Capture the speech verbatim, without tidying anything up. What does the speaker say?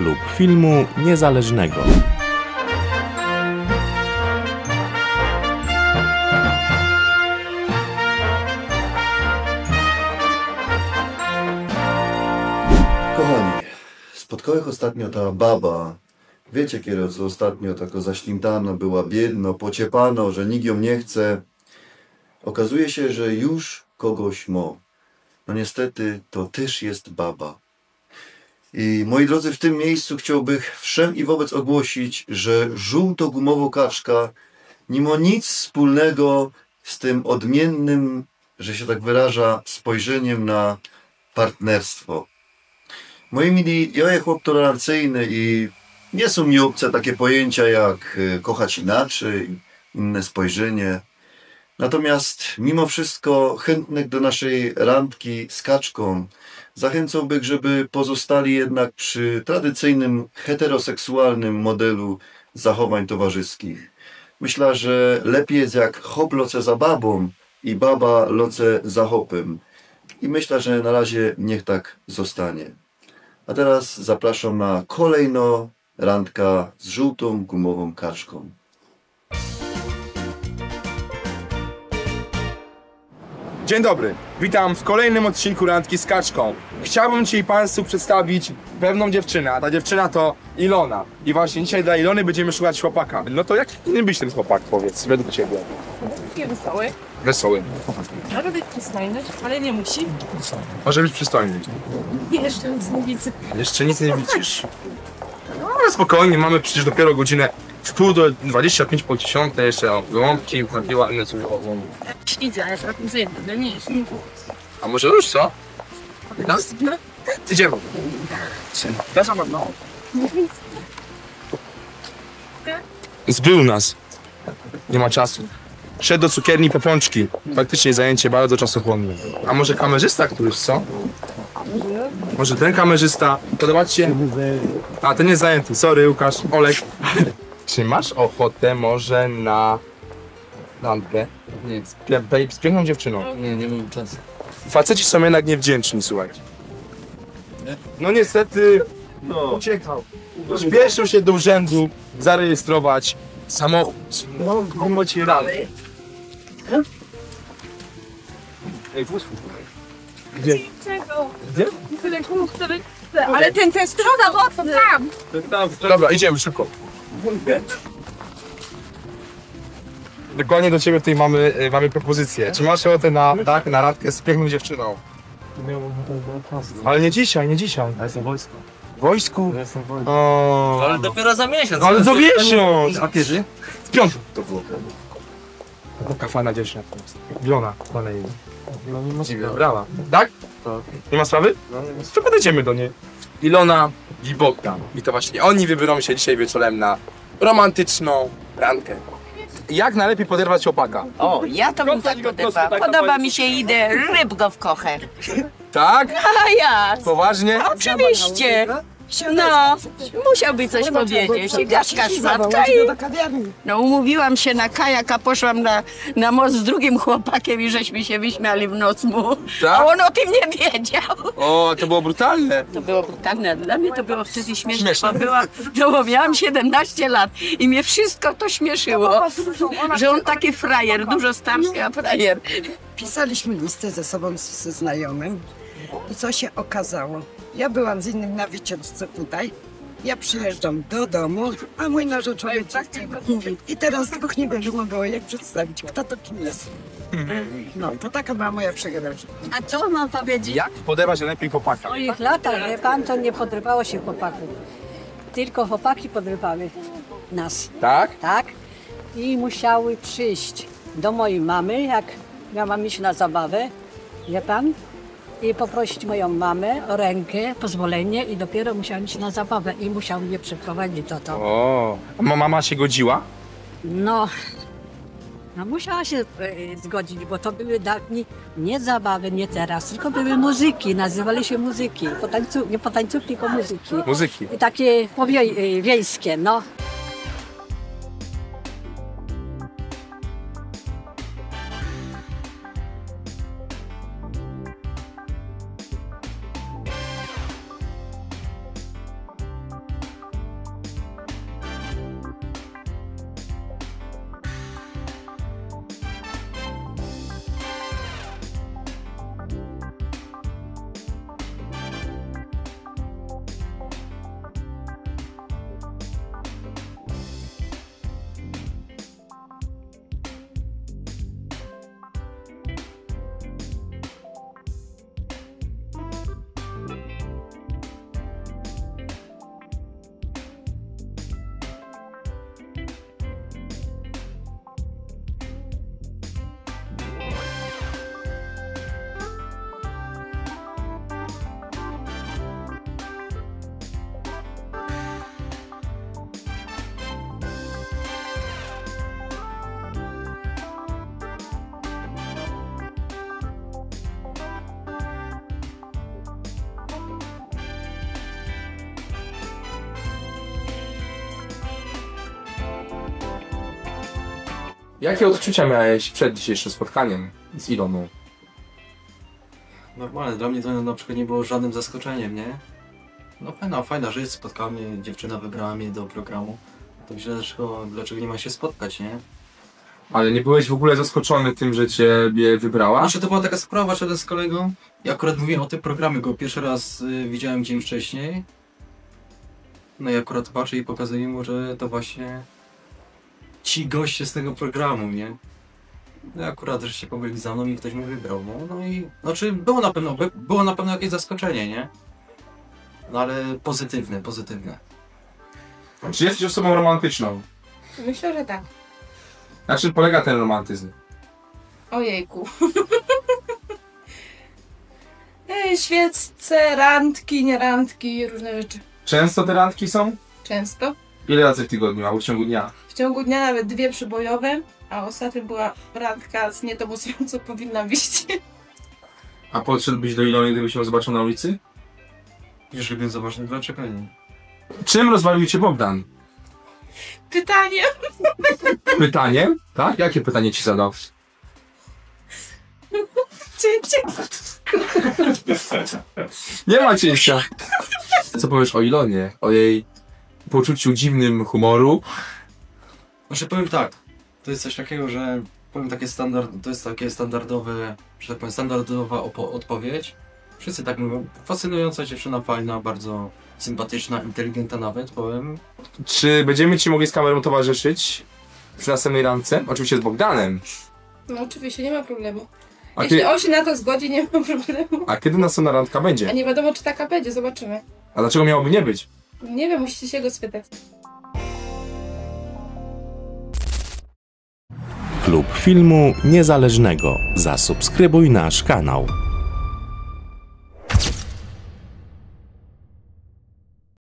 lub filmu niezależnego. Kochani, spotkałech ôstatnio ta baba. Wiycie, kiedyś ôstatnio tako zaśniymtano, była biydno, pociepano, że nikt jōm niy chce. Ôkazuje sie, że już kogoś mōm. No niestety, to tyż jest baba. I moi drodzy, w tym miejscu chciałbych wszem i wobec ôgłosić, że żōłto-gumowŏ kaczka niy mŏ nic wspōlnego z tym ôdmiynnym, że sie tak wyraża, spojrzyniym na partnerstwo. Moi mili, jŏ je chłop tolerancyjny i niy sōm mi ôbce takie pojyńcia jak, e, kochać inaczyj, inne spojrzynie. Natomiast mimo wszystko chyntnych do naszyj randki z kaczkōm zachyncołbych, żeby pozostali jednak przi tradycyjnym, heteroseksualnym modelu zachowań towarzyskich. Myśla, że lepij jest, jak chop loce za babōm i baba loce za chopym. I myśla, że na razie niych tak zostanie. A teraz zapraszōm na kolejnŏ randka z żōłtōm gumowōm kaczkōm. Dzień dobry, witam w kolejnym odcinku Randki z Kaczką. Chciałbym dzisiaj Państwu przedstawić pewną dziewczynę, a ta dziewczyna to Ilona. I właśnie dzisiaj dla Ilony będziemy szukać chłopaka. No to jaki powinien być ten chłopak, powiedz, według Ciebie? Taki wesoły. Wesoły. Nawet przystojny, ale nie musi. Może być przystojny. Nie, jeszcze nic nie widzę. Jeszcze nic nie widzisz. No ale spokojnie, mamy przecież dopiero godzinę w pół do dwadzieścia pięć po dziesiątej, jeszcze o, gołąbki, napiła, no co, o, o. Widzę, ale tak nie, no nie, nie. A może już, co? No? Idziemy. Przepraszam bardzo. Zbył nas. Nie ma czasu. Szedł do cukierni po pączki. Faktycznie zajęcie bardzo czasochłonne. A może kamerzysta któryś, co? Może ten kamerzysta? Podoba ci się? A, ten jest zajęty. Sorry, Łukasz. Olek. Czy masz ochotę może na randkę? Nie. Z pie-, z piękną dziewczyną. Nie, nie mam czasu. Faceci są jednak niewdzięczni, słuchajcie. No niestety uciekał. Spieszył się do urzędu zarejestrować samochód. No, mimo ci rady. Ej, wóz. Gdzie? Czego? Gdzie? Tyle kół, tyle chce, ale ten, ten strona mocno tam. Dobra, idziemy szybko. Dokładnie do ciebie tutaj mamy, y, mamy propozycję. Czy masz ochotę na, tak, na randkę z piękną dziewczyną? Miałbym ochotę. Ale nie dzisiaj, nie dzisiaj. Ja jestem w wojsku. W wojsku? Ja jestem w wojsku. O. Ale dopiero za miesiąc. Ale za miesiąc! A kiedy? W piątek to było. Taka fajna dziewczyna. Ilona, ona jej. No nie ma sprawy. Brawa. Tak? Tak. Nie ma sprawy? No, nie ma sprawy. To podejdziemy do niej. Ilona i Bogdan. I to właśnie oni wybiorą się dzisiaj wieczorem na romantyczną randkę. Jak najlepiej poderwać chłopaka? O, ja to bym tak poderwała. Podoba mi się ideja, ryb go wkochę. Tak? A jak? Poważnie? Oczywiście. No, musiałby coś powiedzieć. I gaszka szmatka i... No, umówiłam się na kajak, a poszłam na, na most z drugim chłopakiem i żeśmy się wyśmiali w noc mu. Tak? A on o tym nie wiedział. O, to było brutalne. To było brutalne. Dla mnie to było wtedy śmieszne, bo była, no, bo miałam siedemnaście lat i mnie wszystko to śmieszyło, że on taki frajer, dużo starszy, a frajer. Pisaliśmy listy ze sobą z, ze znajomym. I co się okazało? Ja byłam z innym na wycieczce tutaj. Ja przyjeżdżam do domu, a mój narzeczony mówi. I teraz dwóch nie wiadomo było, jak przedstawić, kto to kim jest. No, to taka była moja przegrana. A co mam powiedzieć? Jak poderwać najlepiej chłopaka? W moich latach, wie pan, to nie podrywało się chłopaków. Tylko chłopaki podrywały nas. Tak? Tak. I musiały przyjść do mojej mamy, jak miałam iść na zabawę, wie pan, i poprosić moją mamę o rękę, pozwolenie i dopiero musiałam iść na zabawę i musiał mnie przeprowadzić do domu. O, a ma-, mama się godziła? No, no musiała się, e, zgodzić, bo to były dawni nie zabawy, nie teraz, tylko były muzyki, nazywały się muzyki. Potańcu-, nie potańcówki, tylko muzyki. Muzyki. I takie powie-, e, wiejskie, no. Jakie odczucia miałeś przed dzisiejszym spotkaniem z Iloną? Normalne, dla mnie to na przykład nie było żadnym zaskoczeniem, nie? No fajna, fajna rzecz, spotkała mnie, dziewczyna wybrała mnie do programu. To myślę, dlaczego, dlaczego nie ma się spotkać, nie? Ale nie byłeś w ogóle zaskoczony tym, że ciebie wybrała? Znaczy to była taka sprawa, że z kolegą, ja akurat mówiłem o tym programie, go pierwszy raz y, widziałem dzień wcześniej. No i akurat patrzę i pokazuję mu, że to właśnie ci goście z tego programu, nie? No i akurat, że się pomylili za mną i ktoś mnie wybrał, no, no i... Znaczy było na pewno, by- było na pewno jakieś zaskoczenie, nie? No ale pozytywne, pozytywne. Czy jesteś osobą romantyczną? Myślę, że tak. Na czym polega ten romantyzm? Ojejku. Ej, świecce, randki, nie randki, różne rzeczy. Często te randki są? Często. Ile razy w tygodniu albo w ciągu dnia? W ciągu dnia nawet dwie przybojowe, a ostatnio była randka z nie tą osobą, co powinna być. A podszedłbyś do Ilony, gdybyś ją zobaczył na ulicy? Już lubię zobaczyć, dlaczego nie? Czym rozwalił cię Bogdan? Pytanie. Pytanie? Tak? Jakie pytanie ci zadał? Cięcie. Nie ma cięcia. Co powiesz o Ilonie? O jej poczuciu dziwnym humoru? Znaczy powiem tak, to jest coś takiego, że powiem takie standard, to jest takie standardowe, że tak powiem, standardowa opo- odpowiedź. Wszyscy tak mówią, fascynująca dziewczyna, fajna, bardzo sympatyczna, inteligentna nawet, powiem. Czy będziemy ci mogli z kamerą towarzyszyć przy następnej randce? Oczywiście z Bogdanem. No oczywiście, nie ma problemu. A Jeśli ty, on się na to zgodzi, nie ma problemu. a kiedy następna randka A będzie? Nie wiadomo, czy taka będzie, zobaczymy. A dlaczego miałoby nie być? Nie wiem, musicie się go spytać. Klub Filmu Niezależnego. Zasubskrybuj nasz kanał.